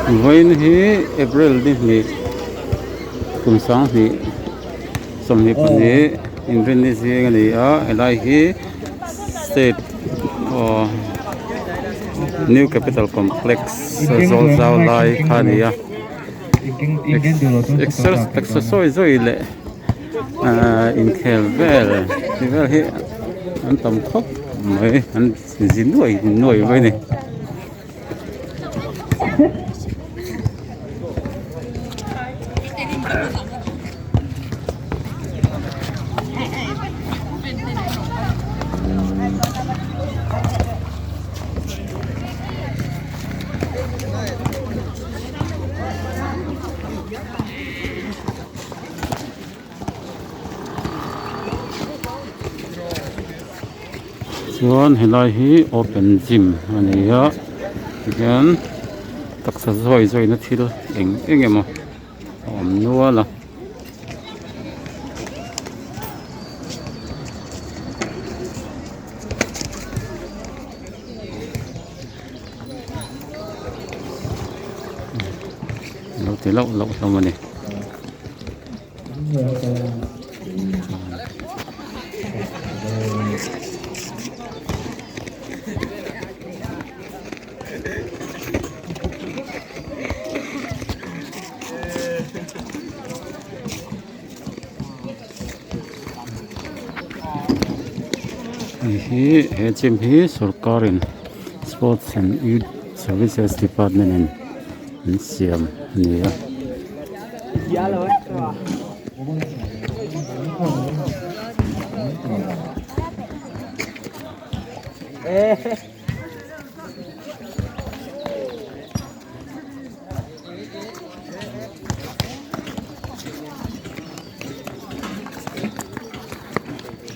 Vawiin hi April ni hnih kum sanghnih sawmhnih pahnih inrinni zing a ni a helai hi state aw new capital complex zawl zau lai kha a ni a exer sawi zawi leh ahh inkhel vel tih vel hi an tam khawp mai an zi nuai nuai mai a ni. Chuan helai hi open gym a ni a tihian taksa zawi zawi na thil eng eng emaw a awm nual a. Lo ti lauh lauh hlawm a ni. Hei hi he gym hi sorkar in sports and youth services department in an siam a ni a.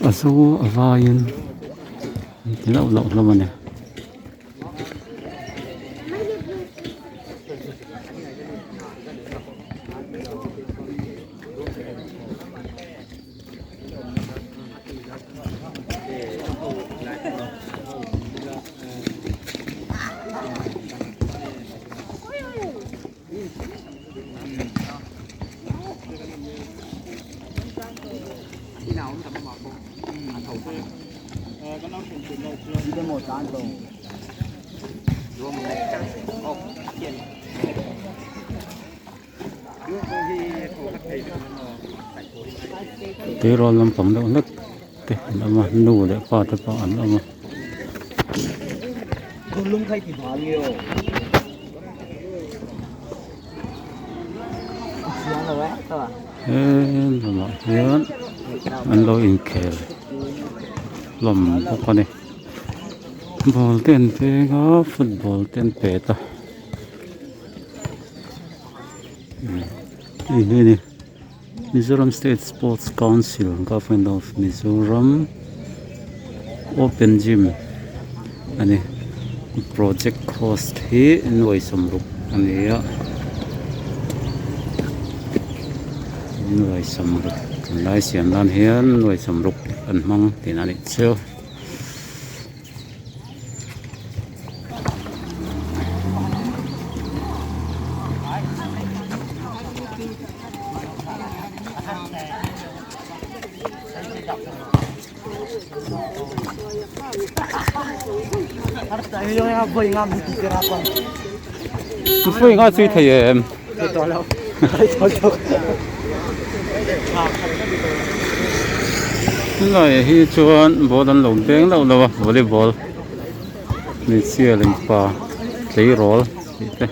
A zo a vaiin an ti lauh lauh hlawm a ni. Tirawl lampang deuh hlek te an awm a nu leh pa te pawh an awm a. He lamah hian an lo inkhel hlawm bawk a ni ball te an peng a football te an pet a hei hi a ni Mizoram state sports council government of Mizoram open gym a ni project cost hi nuai sawmruk a ni a nuai sawmruk tunlai siam nan hian nuai sawmruk an hmang tihna a nih chu. Phone nga chui thei em helai hi chuan ball an lo beng lauh lauh a volleyball hmeichhia leh mipa tleirawl tih te.